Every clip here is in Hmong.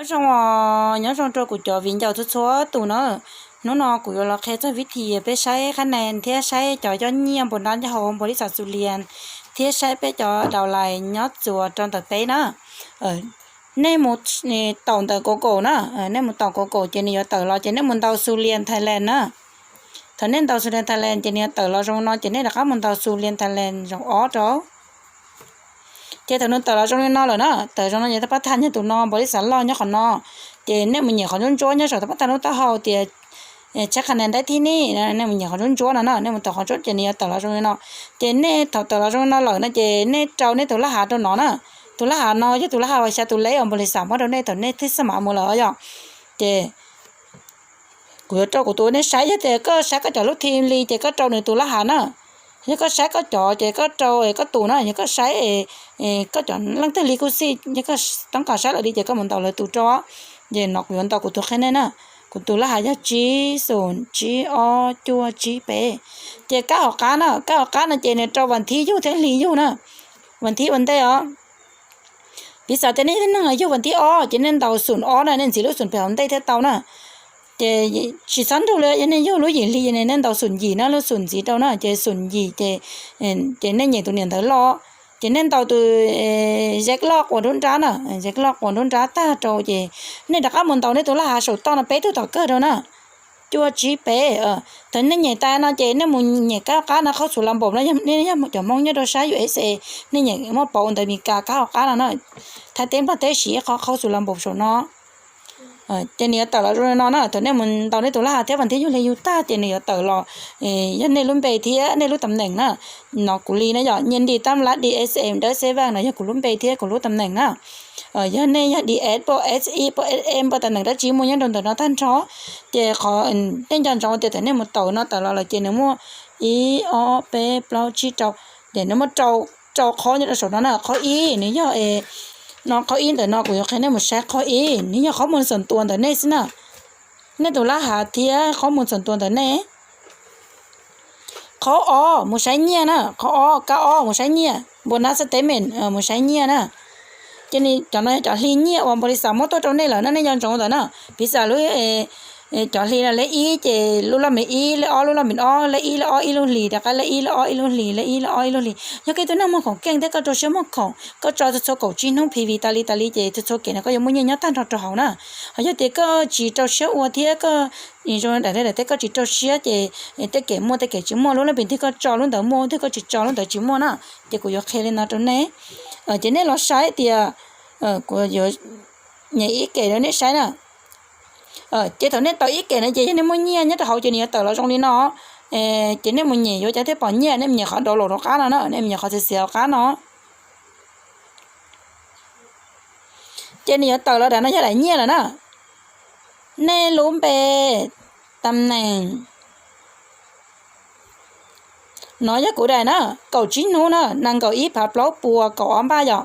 Nyob zoo, nyob zoo rau kuv cov viv ncaus txhua txhua tus na. Hnub no kuv yuav los qhia txog vib thi peb saib qhab nees thiab saib cov yoj nyiaj npau nab nyob hauv npau li xav xu lias thiab saib peb cov daus lais nyob txuas rau ntawm peb na. Nej mus taum ntawm Google na, nej mus taum Google ces nws yuav tawm los ces nej mus ntaus xu lias Thailand na. Thaum nej ntaus xu lias Thailand ces nws yuav tawm los zoo no ces nej rov qab mus ntaus xu lias Thailand zoo ob rau. Ces thaum nws tawm los zoo li no lawm na, tawm zoo no ces tab pab thaj nyob tus no npau li xav loj nyob qhov no. Ces nej mus nyem qhov ntsuab ntsuab nyob saum tab pab thaj lub taub hau tias tshaib qhab nees ntaib thib nij, nej mus nyem qhov ntsuab ntsuab no na, nej mus taum qhov ntsuab ces nws yuav tawm los zoo li no. Ces nej thaum tawm los zoo li no lawm no ces nej rau nej tus laj hav rau no na. Tus laj hav no yog tus laj hav uas xya tus leb uas npau li xav muab rau nej thaum nej thiaj xab mav mus lawm yom. Ces kuv yuav rau kuv tus nej saib, yog tias koj saib koj cov lub thi li ces koj rau nws tus laj hav na. Yog koj saib koj cov ces koj rau koj tus na, yog koj saib koj cov leej twg li kuj xij, yog koj toob kas saib lawm li ces koj mus ntaus lawv tus rau. Ces no kuv yuav ntaus kuv tus qhia nej na. Kuv tus laj hav yog tsib xum tsib ob cuaj tsib peb. Ces kab hauv qab na, kab hauv qab no ces nws rau vas thib yug thiab hli yug na. Vas thib ua ntej os. Piv xam tias nej yog neeg yug vas thib ob ces nej ntaus xum ob na, nej ntxiv lub xum pem hauv ntej thiaj tau na. Ces tsis txhob nrug li, yog nej yug lub yim hli ces nej ntaus xum yim na, lub xum ntxiv rau na, ces xum yim ces, ces nej nyem tus niam ntawv loj, ces nej ntaus tus ze loj quas nruab nrab na, ze loj quas nruab nrab tag rau ces nej rov qab mus ntaus nej tus laj hav saum toj no peb tug tom kawg rau na. Cuaj tsib peb. Thaum nej nyem tas no ces nej mus nyem kab qab no, qhaub xum la npaum no, nej yog cov Hmoob nyob rau sab U S A, nej nyem muaj pauv ntawv Mes Kas kab hauv qab no na. Thaib teb Nplog teb siv ib qho qhaub xum la npaum saum no. Ces nws yuav tawm los zoo li no na, thaum nej mus ntaus nej tus laj hav thiab vas thib yug hli yug tag ces nws yuav tawm los, yog nej lub npe thiab nej lub tam neem na. No kuv li na yom, Nyiaj Dim Tab Lab D S M Dawb Xeb Vaj no yog kuv lub npe thiab kuv lub tam neem na. Yog nej yog D S pab S I pab S M pab tam neem dab tsi muaj nyob rau ntawm no tag nrho. Ces qhov nej nco ntsoov tias thaum nej mus taum no tawm los lawm ces nws muaj ib ob peb plaub tsib rau, ces nws muaj rau, rau qhov nyob rau saum no na. Qhov ib nws yog, no qhov ib ntawm no kuv yuav qhia nej mus saib qhov ib, nws yog qhov mus txoom tua ntawm nej xwb na. Nej tus laj hav thiab qhov mus txoom tua ntawm nej. Qhov ob mus saib nyiaj na, qhov ob kab ob mus saib nyiaj, bonus statement mus saib nyiaj na. Ces cov no yog cov hli nyiaj uas npau li xav muab tuaj rau nej lawm no, nej nco ntsoov ntawm na. Piv xam lub, cov hli no lej ib ces lub laj mes ib, lej ob lub laj mes ob, lej ib lej ob ib lub hlis, rov qab lej ib lej ob ib lub hlis, lej ib lej ob ib lub hlis. Yog koj tus neeg muag khoom keej thiab koj rau siab muag khoom, koj tso txhua txhua kaum tsib hnub P V tas li tas li ces txhua txhua kev no koj yuav muaj nyiaj nyob tag nrho rau hauv na. Ho yog tias koj tsis rau siab ua thiab koj zoo daim daim teb koj tsis rau siab ces tej kev muaj tej kev tsis muaj, lub laj mes twg koj tso lub ntawd muaj, twg koj tsis tso lub ntawd tsis muaj na. Ces kuv yuav qhia li no rau nej. Ces nej los saib tias kuv yuav nyem ib kem rau nej saib na. Ces thaum nej tau ib kem no ces yog nej muaj nyiaj nyob rau hauv ces nws yuav tawm los zoo li no. Ces nej mus nyem yuav cas thiaj pom nyiaj, nej mus nyem qhov download rau qab no na, nej mus nyem qhov txiav txiav rau qab no. Ces nws yuav tawm los daim no yog daim nyiaj lawm na. Nej lub npe, tam neem, no yog kuv daim na, kaum tsib hnub na, nees nkaum ib phav plaub puas kaum ob npaj yom.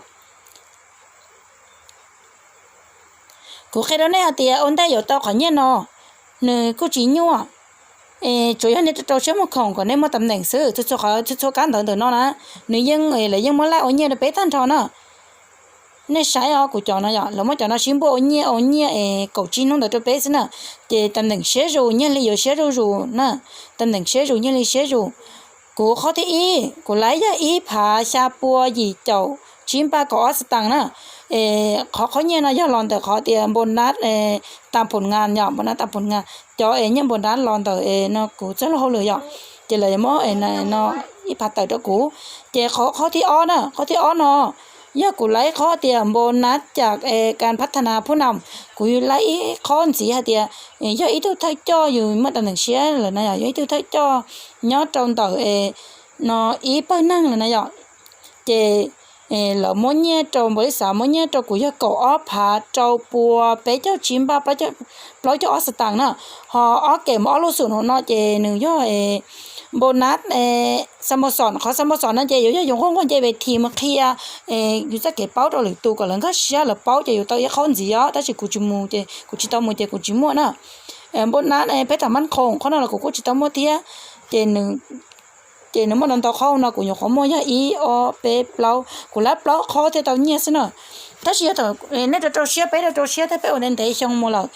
Kuv qhia rau nej hais tias ua ntej yuav tau qhov nyiaj no, nws kuj tsis nyuaj. Tsuas yog nej rau siab muag khoom kom nej muaj tam neem xwb, txhua txhua kab ntawv ntawm no na, nws yeej, lawv yeej muab laj ua nyiaj rau peb tag nrho na. Nej saib os, kuv cov no yom, lawv muab cov no sib npuaj ua nyiaj ua nyiaj es kaum tsib hnub ntawd rau peb xwb na. Ces tam neem siab zus, nyiaj hli yuav siab zuj zus na. Tam neem siab zus, nyiaj hli siab zus. Kuv qhov thib ib, kuv laib yog ib phav xya pua yim caum tsib npaj kaum ob xav tas na. Es qhov qhov nyiaj no yog los ntawm qhov tias npau nab, tam phom ngas yom, npau nab tam phom ngas, cov es nyiaj npau nab los ntawm no kuv txoj lub hauj lwm yom, ces lawv muab no ib phav tawm rau kuv. Ces qhov qhov thib ob na, qhov thib ob no yog kuv laib qhov tias npau nab cam kas phav thas nas phuj nam, kuv laib ib qhov ntxiv hais tias yog ib tug thawj coj, yus muaj tam neem siab lawm no yom, yog ib tug thawj coj nyob rau ntawm no ib pawg neeg lawm na yom. Ces lawv muab nyiaj rau npau li xav, muab nyiaj rau kuv yog kaum ob phav rau pua peb caug tsib npaj plaub caug ob xav tas na. Ho ob kem mus ob lub xum no ces nws yog npau nab xa npau xom, qhov xa npau xom no ces yuav yog yus nquag nquag nce ves this mus qhia yus txoj kev paub rau lwm tus kom lawv nkag siab lawv paub ces yus tau ib qhov ntxiv os, tab sis kuv tsis mus ces kuv tsis tau mus ces kuv tsis muaj na. Npau nab peb tham mab khoom qhov no los kuv kuj tsis tau muaj thiab. Ces nws Ces nws muaj ntau ntau qhov no, kuv nyuam qhuav muaj yog ib ob peb plaub, kuv lab plaub qhov thiaj tau nyiaj xwb na. Tab sis yog thaum nej rau rau siab, peb rau rau siab thiab peb ua ntev ntev xyoo mus lawm,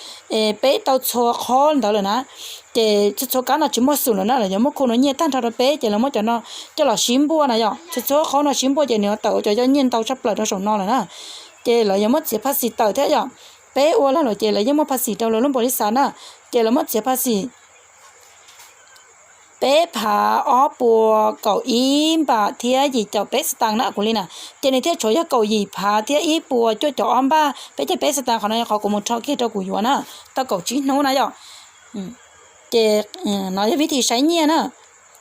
peb tau txhua qhov ntawd lawm na, ces txhua txhua kab no tsis muaj xum lawm na, lawv yuav muab khu no nyiaj tag nrho rau peb, ces lawv muab cov no coj los sib npuaj na yom. Txhua txhua qhov no sib npuaj ces nws yuav tawm ua cov yog nyiaj ntau tshaj plaws rau saum no lawm na. Ces lawv yuav muab txiav phaj xim tawm thiab yom. Peb ua lag luam ces lawv yeej muaj phaj xim rau lawv lub npaum li xav na, ces lawv muab txiav phaj xim peb phav ob puas kaum ib npaj thiab yim caum peb xav tas na kuv li na. Ces nws thiaj tshuav yog kaum yim phav thiab ib puas cuaj caum ob npaj peb caug peb xav tas. Qhov no yog qhov kuv mus rho kiag rau kuv yuav na, tau kaum tsib hnub na yom. Ces no yog vib thim saib nyiaj na.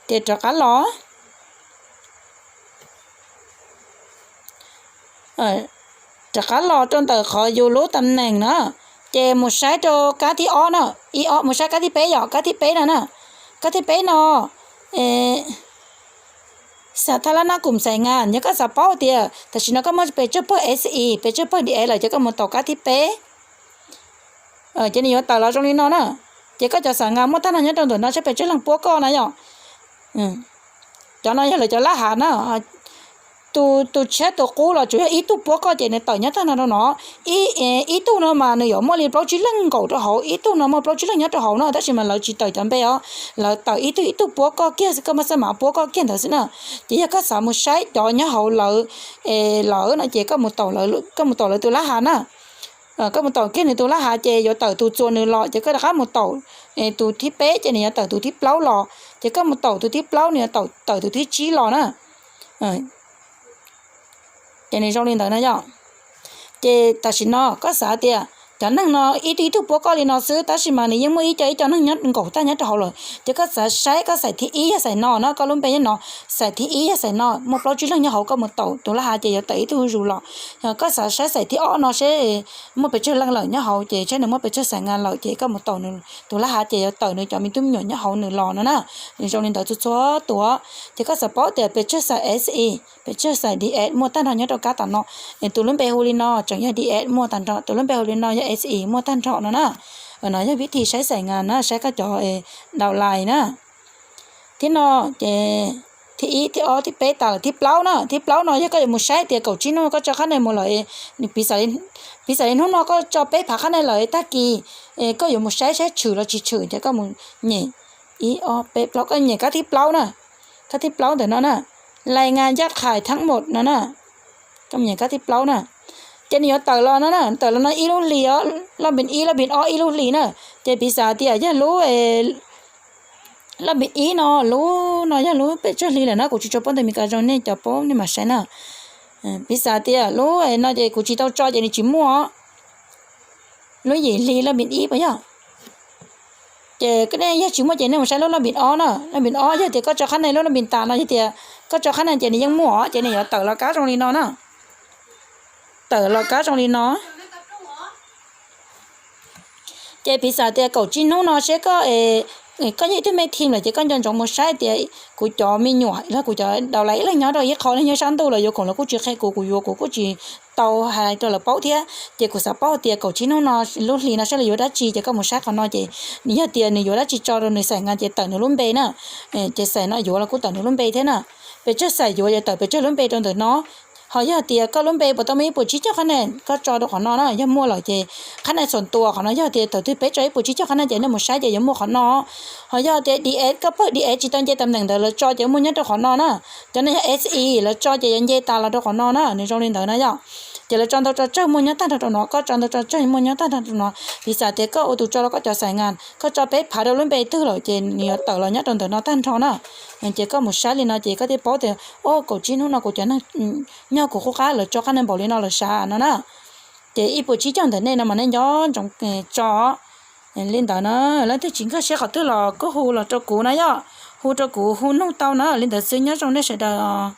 Ces rov qab los rov qab los rau ntawm qhov yus lub tam neem na, ces mus saib rau kab thib ob na, ib ob mus saib kab thib peb yom, kab thib peb no na, kab thib peb no, xav thaj lab nab kum xais nga, yog koj xav paub tias tam sim no koj muaj pes tsawg pawg SI, pes tsawg pawg DS lawm ces koj mus taus kab thib peb. Ces nws yuav tawm los zoo li no na. Ces koj cov xais nga muaj tag nrho nyob rau ntawm no saib pes tsawg leeg puab koj na yom. Cov no yog lawv cov lab hav na. Tus tshiab tus qub los tsuas yog ib tug puab koj ces nws tawm nyob tag nrho rau no. Ib tug no mas nws yuav muaj li plaub tsib leeg nkaum rau hauv, ib tug no muaj plaub tsib leeg nyob rau hauv no, tab sis mas lawv tsis tawm cov npe os, lawv tawm ib tug ib tug puab koj kiag xwb, koj muaj xab mav puab koj kiag ntawd xwb na. Ces yog koj xav mus saib cov nyob hauv lawv, lawv no ces koj mus taus lawv tus lab hav na. Koj mus taus kiag nws tus lab hav ces yuav tawm tus txuas nws los ces koj rov qab mus taus tus thib peb ces nws yuav tawm tus thib plaub los, ces koj mus taus tus thib plaub nws yuav tawm tus thib tsib los na. Ces nws zoo li ntawd na yom. Ces tam sim no koj xav tias cov neeg no ib tug ib tug puab koj li no xwb, tab sis mas nws yeej muaj ib co ib co neeg nyob nkaum tag nyob rau hauv lawm, ces koj xav saib koj xais thib ib yog xais no na, koj lub npe nyob no, xais thib ib yog xais no, muaj plaub tsib leeg nyob hauv, koj mus taus tus lab hav ces yuav tawm ib tug zuj zus los. Koj xav saib xais thib ob no seb muaj pes tsawg leej lawm nyob hauv ces saib nws muaj pes tsawg xais nga lawm ces koj mus taus tus lab hav ces yuav tawm nws cov me tub me nyuam nyob hauv nws los no na. Nws zoo li ntawd txhua txhua tus. Ces koj xav paub tias pes tsawg xais SI, pes tsawg xais DS muaj tag nrho nyob rau kab tom no. Tus lub npe hu li no tseem yog DS muaj tag nrho, tus lub npe hu li no yog SI muaj tag nrho no na. No yog vib thim saib xais nga na, saib koj cov daus lais na. Thib no ces thib ib, thib ob, thib peb tas lawm, thib plaub na. Thib plaub no yog koj yuav mus saib tias kaum tsib hnub koj tso qhab nees mus lawm, piv xam li hnub no koj tso peb phav qhab nees lawm tag kis koj yuav mus saib saib tshwm los tsis tshwm ces koj mus nyem ib ob peb plaub, koj nyem kab thib plaub na, kab thib plaub ntawm no na, lais nga yaj qhais thab mom no na, koj mus nyem kab thib plaub na. Ces nws yuav tawm los no na, tawm los no ib lub hlis os, loj npis ib, loj npis ob ib lub hlis na. Ces piv xam tias yog lub loj npis ib no, lub no yog lub pes tsawg hli lawm na, kuv tsis tshua paub ntawm Meskas zoo, nej cov paub nej mam saib na. Piv xam tias lub no ces kuv tsis tau tso ces nws tsis muaj. Lub yim hli loj npis ib puas yog? Ces nej yog tsis muaj ces nej mus saib lub loj npis ob na, loj npis ob yog tias koj tso qhab nees lub loj npis tas no yog tias koj tso qhab nees ces nws yeej muaj os, ces nws yuav tawm los kab zoo li no na. Tawm los kab zoo li no. Ces piv xam tias kaum tsib hnub no seb koj, koj yog ib tug me thim lawm ces koj nco ntsoov mus saib tias kuv cov me nyuam los kuv cov daus lais ib leeg nyob rau ib qho, ib leeg nyob sab ntuj los yuav khoom los kuj tsis qhia kuv, kuv yuav kuv kuj tsis tau hais rau lawv paub thiab. Ces kuv xav paub tias kaum tsib hnub no lub hli no saib lawv yuav dab tsi ces koj mus saib qhov no ces nws yog tias nws yuav dab tsi tso rau nws xais nga ces tawm nws lub npe na. Ces xais no yuav los kuj tawm nws lub npe thiab na. Pes tsawg xais yuav ces tawm pes tsawg lub npe rau ntawm no. Ho yog tias koj lub npe puas tau muaj ib puas tsib caug qhab nees koj tso rau qhov no na, yog muaj lawm ces qhab nees txhuam tua qhov no, yog tias thaum twg peb tso ib puas tsib caug qhab nees ces nej mus saib ces yuav muaj qhov no. Ho yog tias DS, koj pawg DS tsis tau nce tam neem ntawd lawv tso ces muaj nyob rau qhov no na. Cov no yog SI, lawv tso ces yuav nce tas los rau qhov no na, nws zoo li ntawd na yom. Ces lawv tso ntau tso tsawg muaj nyob tag nrho rau no, koj tso ntau tso tsawg muaj nyob tag nrho rau no. Piv xam tias koj ua tus tso rau koj cov xais nga, koj tso peb phav rau lub npe twg lawm ces nws yuav tawm los nyob rau ntawm no tag nrho na. Ces koj mus saib li no ces koj thiaj paub tias, o, kaum tsib hnub no kuv cov neeg nyob kuv qub qab lawv tso qhab nees npaum li no lawm sav no na. Ces ib puas tsib caug ntawm nej no mas nej nco ntsoov tso. Li ntawd na, leej twg tsis nkag siab qhov twg los kuj hu los rau kuv na yom, hu rau kuv hu nug tau na, li ntawd xwb, nyob zoo nej sawv daws.